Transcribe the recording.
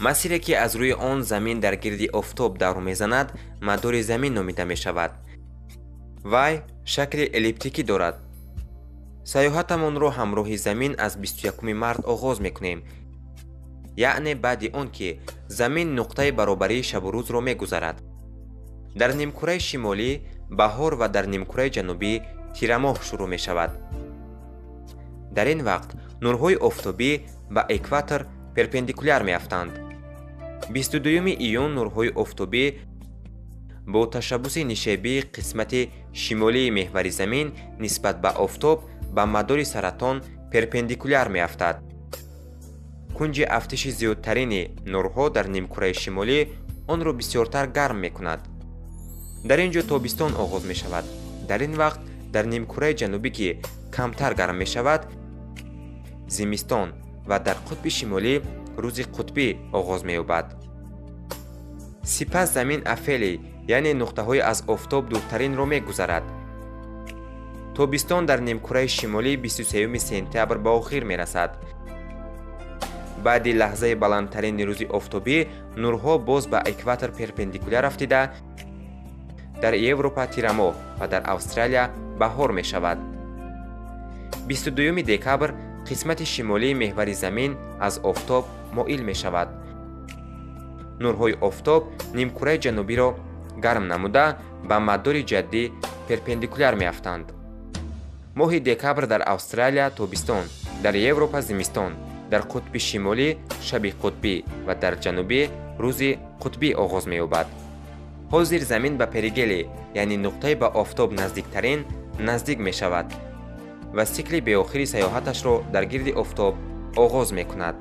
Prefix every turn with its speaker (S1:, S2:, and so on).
S1: Масире ки аз рӯи он замин дар гирди офтоб давр мезанад, мадори замин номида мешавад. Вай шакли эллиптикӣ дорад. Саёҳатамонро ҳамроҳи замин аз 21 март оғоз мекунем, яъне баъди он ки замин нуқтаи баробарии шабу рӯзро мегузарад. Дар нимкураи шимолӣ баҳор ва дар нимкураи ҷанубӣ тирамоҳ шурӯъ мешавад. Дар ин вақт нурҳои офтобӣ ба экватор перпендикуляр меафтанд. 22 июн нурҳои офтобӣ бо ташаббуси нишебии қисмати шимолии меҳвари замин нисбат ба офтоб ба мадори саратон перпендикуляр меафтад. Кунҷи афтиши зиёдтарини нурҳо дар нимкураи шимолӣ онро бисёртар гарм мекунад. Дар ин ҷо тобистон оғоз мешавад. Дар ин вақт дар нимкураи ҷанубӣ, ки камтар гарм мешавад, зимистон ва дар қутби шимолӣ рӯзи қутбӣ оғоз меёбад. Сипас замин афелий, яъне нуқтаҳои аз офтоб дуртаринро мегузарад. Тобистон дар нимкураи шимолӣ 23 сентябр ба охир мерасад. Баъди лаҳзаи баландтарини рӯзи офтобӣ нурҳо боз ба экватор перпендикуляр афтида, дар Европа тирамоҳ ва дар Австралия баҳор мешавад. 22 декабр қисмати шимолии меҳвари замин аз офтоб моил мешавад. Нурҳои офтоб нимкураи ҷанубиро гарм намуда ба мадори ҷаддӣ перпендикуляр меафтанд. Моҳи декабр дар Австралия тобистон, дар Европа зимистон, дар қутби шимолӣ шаби қутбӣ ва дар ҷанубӣ рӯзи қутбӣ оғоз меёбад. Ҳозир замин ба перигелий, яъне нуқтаи ба офтоб наздиктарин, наздик мешавад ва сикли беохири саёҳаташро дар гирди офтоб оғоз мекунад.